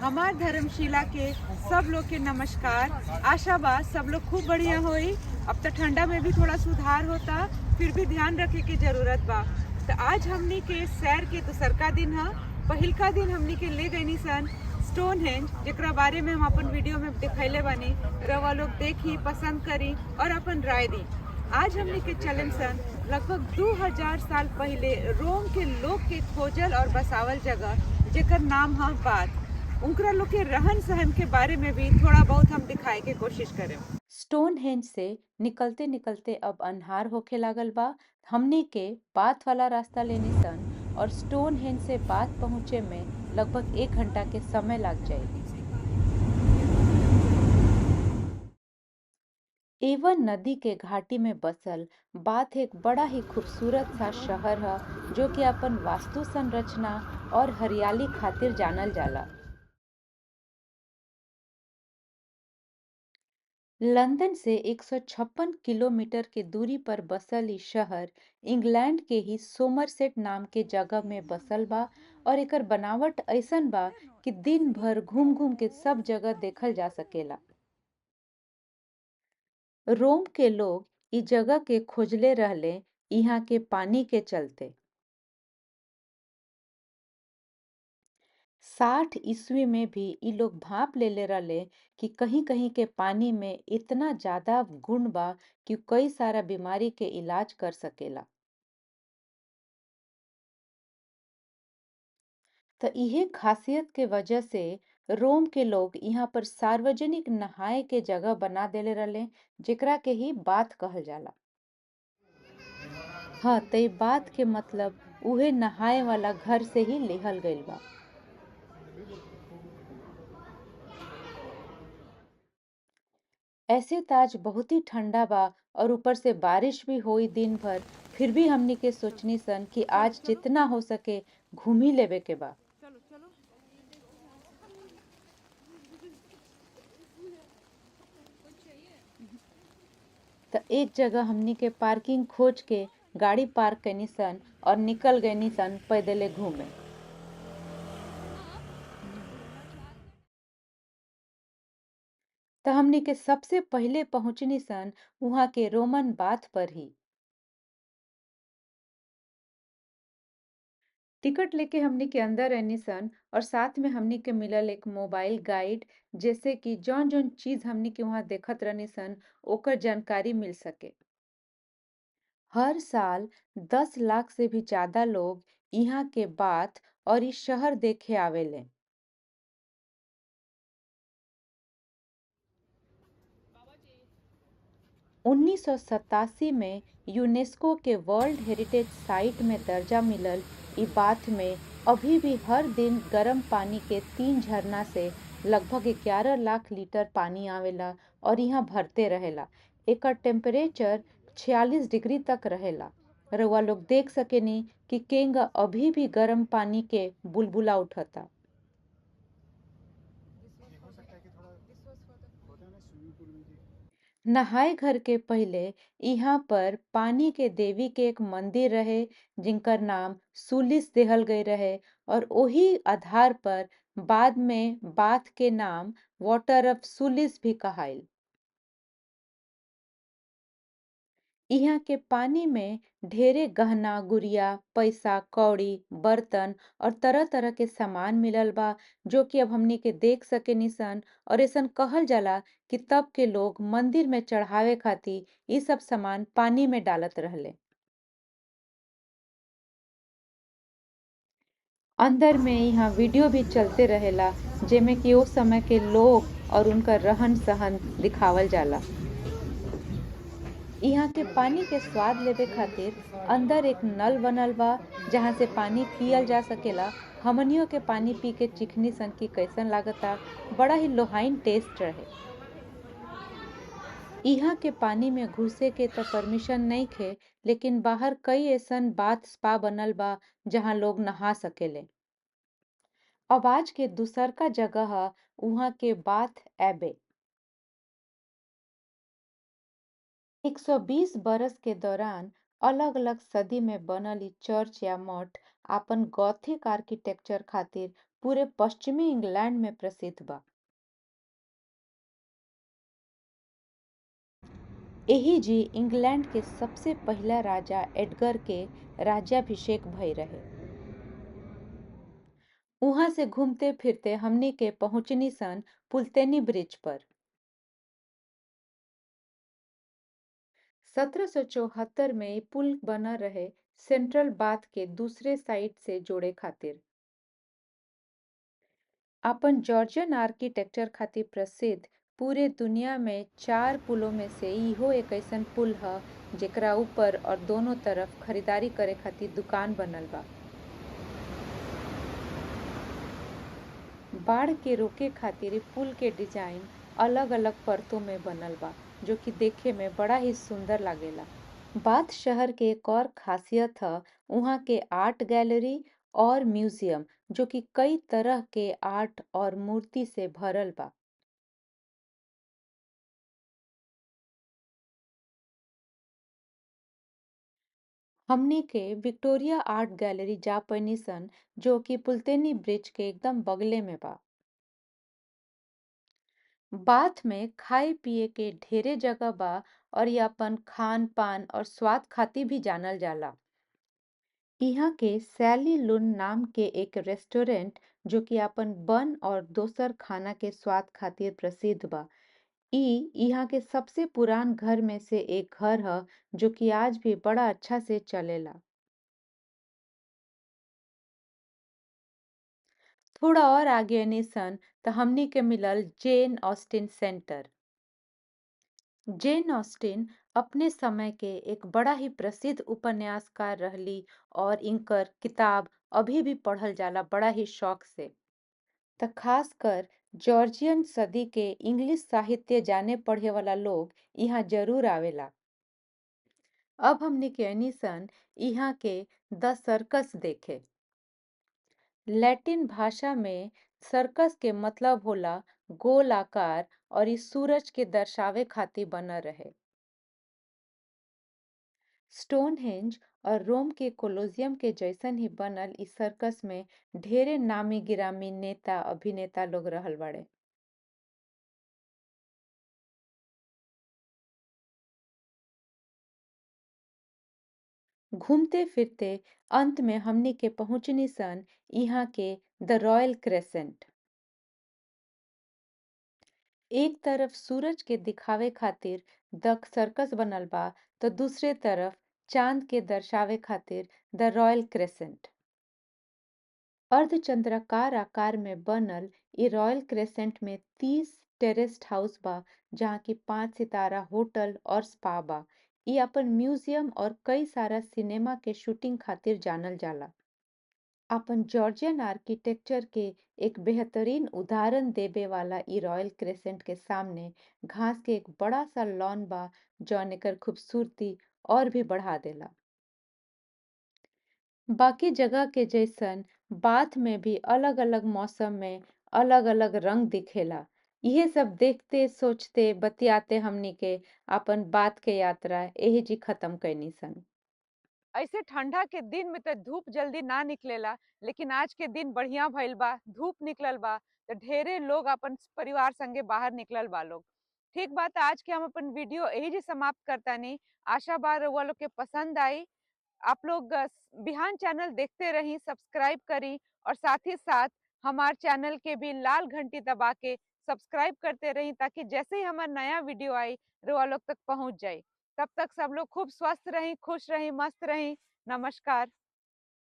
हमार धर्मशिला के सब लोग के नमस्कार। आशा बा सब लोग खूब बढ़िया होई। अब तो ठंडा में भी थोड़ा सुधार होता, फिर भी ध्यान रखे के जरूरत बा। तो आज हमनी के सैर के दूसरका दिन है। पहिलका दिन हमनी के ले गईनी सन स्टोनहेंज, जेकरा बारे में हम अपन वीडियो में दिखैले बानी। रवा लोग देखी, पसंद करी और अपन राय दी। आज हमनी के चलन सन लगभग 2000 साल पहले रोम के लोग के खोजल और बसावल जगह, जेकर नाम है बाथ। उनकरा लोग के रहन सहन के बारे में भी थोड़ा बहुत हम दिखाए के कोशिश करें। स्टोनहेंज से निकलते निकलते अब अन्हार होखे लागल बा। हमनी के बाथ वाला रास्ता लेनी सन और स्टोनहेंज से बाथ पहुँचे में लगभग 1 घंटा के समय लग जाए। एवन नदी के घाटी में बसल बाथ एक बड़ा ही खूबसूरत सा शहर है, जो कि अपन वास्तु संरचना और हरियाली खातिर जानल जाला। लंदन से 156 किलोमीटर के दूरी पर बसल ई शहर इंग्लैंड के ही सोमरसेट नाम के जगह में बसल बा और एकर बनावट ऐसन बा कि दिन भर घूम घूम के सब जगह देखल जा सकेला। रोम के लोग ई जगह के खोजले रहले यहाँ के पानी के चलते। 60 ईस्वी में भी ई लोग भाप लेले रहले कि कहीं कहीं के पानी में इतना ज्यादा गुण बा कि कई सारा बीमारी के इलाज कर सकेला। तो इहे खासियत के वजह से रोम के लोग यहाँ पर सार्वजनिक नहाए के जगह बना देले रहले, जेकरा के ही बाथ कहल जाला। हाँ, तो बाथ के मतलब उहे नहाए वाला घर से ही लिहल गइल बा। ऐसे ताज बहुत ही ठंडा बा और ऊपर से बारिश भी होई दिन भर, फिर भी हमनी के सोचनी सन कि आज जितना हो सके घूमी लेवे के बा। तो एक जगह हमनी के पार्किंग खोज के गाड़ी पार्क करनी सन और निकल गईनी सन पैदले घूमे। तो हमनी के सबसे पहले पहुंचनी सन वहाँ के रोमन बाथ पर ही। टिकट लेके हमनी के अंदर रहनी सन और साथ में हमनी के मिलल एक मोबाइल गाइड, जैसे कि जौन जौन चीज हमनी के वहाँ देखत रहनी सन ओकर जानकारी मिल सके। हर साल 10 लाख से भी ज्यादा लोग यहाँ के बाथ और इस शहर देखे आवेले। 1987 में यूनेस्को के वर्ल्ड हेरिटेज साइट में दर्जा मिलल ई बाथ में अभी भी हर दिन गर्म पानी के 3 झरना से लगभग 11 लाख लीटर पानी आवेला और यहाँ भरते रहेला। एकर टेम्परेचर 46 डिग्री तक रहेला। रउआ लोग देख सकेनी कि केंग अभी भी गर्म पानी के बुलबुला उठता। नहाए घर के पहले यहाँ पर पानी के देवी के एक मंदिर रहे, जिनकर नाम सुलिस देहल गए रहे और वही आधार पर बाद में बाथ के नाम वाटर ऑफ सुलिस भी कहाइल। यहाँ के पानी में ढेरे गहना गुड़िया, पैसा कौड़ी, बर्तन और तरह तरह के सामान मिलल बा, जो कि अब हमनी के देख सकेनी सन। और ऐसन कहल जाला कि तब के लोग मंदिर में चढ़ावे खातिर ये सब सामान पानी में डालत रहले। अंदर में यहाँ वीडियो भी चलते रहेला, जेमे कि उस समय के लोग और उनका रहन सहन दिखावल जाला। यहाँ के पानी के स्वाद लेवे खातिर अंदर एक नल बनल बा, जहाँ से पानी पियल जा सकेला। हमनियों के पानी पी के चिखनी सन की कैसन लागता, बड़ा ही लोहाइन टेस्ट रहे। यहाँ के पानी में घुसे के तो परमिशन नहीं खे, लेकिन बाहर कई ऐसन बाथ स्पा बनल बा जहाँ लोग नहा सकेले। अब आज के दूसर का जगह है वहाँ के बाथ एबे। 120 बरस के दौरान अलग-अलग सदी में बनल ई चर्च या मठ आपन गॉथिक आर्किटेक्चर खातिर पूरे पश्चिमी इंग्लैंड में प्रसिद्ध बा। एही जी इंग्लैंड के सबसे पहला राजा एडगर के राज्याभिषेक भई रहे। उहाँ से घूमते फिरते हमनी के पहुंचनी सन पुलतेनी ब्रिज पर। 1774 में इ पुल बनल रहे सेंट्रल बाथ के दूसरे साइड से जोड़े खातिर। अपन जॉर्जियन आर्किटेक्चर खातिर प्रसिद्ध पूरे दुनिया में 4 पुलों में से इहो एक ऐसन पुल ह जेकरा ऊपर और दोनों तरफ खरीदारी करे खातिर दुकान बनल बा। बाढ़ के रोके खातिर इ पुल के डिजाइन अलग-अलग परतों में बनल बा जो कि देखे में बड़ा ही सुंदर लागेला। बाथ शहर के एक और खासियत ह उहाँ के आर्ट गैलरी और म्यूजियम जो कि कई तरह के आर्ट और मूर्ति से भरल बा। हमनी के विक्टोरिया आर्ट गैलरी जा पैनी सन जो कि पुलतेनी ब्रिज के एकदम बगले में बा। बाथ में खाए पिए के ढेरे जगह बा और ये अपन खान पान और स्वाद खातिर भी जानल जाला। इहाँ के सैली लून नाम के एक रेस्टोरेंट जो कि अपन बन और दोसर खाना के स्वाद खातिर प्रसिद्ध बा। इ इहाँ के सबसे पुरान घर में से एक घर ह जो कि आज भी बड़ा अच्छा से चलेला। थोड़ा और आगे एनी सन त हमनी के मिलल Jane Austen centre. Jane Austen अपने समय के एक बड़ा ही प्रसिद्ध उपन्यासकार रहली और इनकर किताब अभी भी पढ़ल जाला बड़ा ही शौक से। त खासकर जॉर्जियन सदी के इंग्लिश साहित्य जाने पढ़े वाला लोग इहाँ जरूर आवेला। अब हमनी के एनी सन इहाँ के द सर्कस देखे। लैटिन भाषा में सर्कस के मतलब होला गोल आकार और इ सूरज के दर्शावे खातिर बनल रहे। स्टोनहेंज और रोम के कोलोसियम के जैसन ही बनल इ सर्कस में ढेरे नामी गिरामी नेता अभिनेता लोग रहल बाड़े। घूमते फिरते अंत में हमनी के पहुंचनी सन इहाँ के द रॉयल क्रेसेंट। एक तरफ सूरज के दिखावे खातिर द सर्कस बनल बा तो दूसरे तरफ चांद के दर्शावे खातिर द रॉयल क्रेसेंट। अर्धचंद्राकार आकार में बनल इ रॉयल क्रेसेंट में 30 टेरेस्ड हाउस बा जहाँ की 5 सितारा होटल और स्पा बा। इ अपन म्यूजियम और कई सारा सिनेमा के शूटिंग खातिर जानल जाला। अपन जॉर्जियन आर्किटेक्चर के एक बेहतरीन उदाहरण देवे वाला इ रॉयल क्रेसेंट के सामने घास के एक बड़ा सा लॉन बा जौन एकर खूबसूरती और भी बढ़ा देला। बाकी जगह के जैसन बाथ में भी अलग-अलग मौसम में अलग-अलग रंग दिखेला। इहे सब देखते सोचते बतियाते हमनी के अपन बाथ के यात्रा एही जी खत्म कैनी सन। ऐसे ठंडा के दिन में तो धूप जल्दी ना निकलेला, लेकिन आज के दिन बढ़िया भइल बा, धूप निकलल बा तो ढेरे लोग अपन परिवार संगे बाहर निकलल बा लोग। ठीक बात, आज के हम अपन वीडियो यही जी समाप्त करतानी। आशा बा रउआ लोग के पसंद आई। आप लोग बिहान चैनल देखते रही, सब्सक्राइब करी और साथ ही साथ हमार चैनल के भी लाल घंटी दबा के सब्सक्राइब करते रही ताकि जैसे ही हमार नया वीडियो आई रउआ लोग तक पहुंच जाए। तब तक सब लोग खूब स्वस्थ रहीं, खुश रहीं, मस्त रहीं। नमस्कार।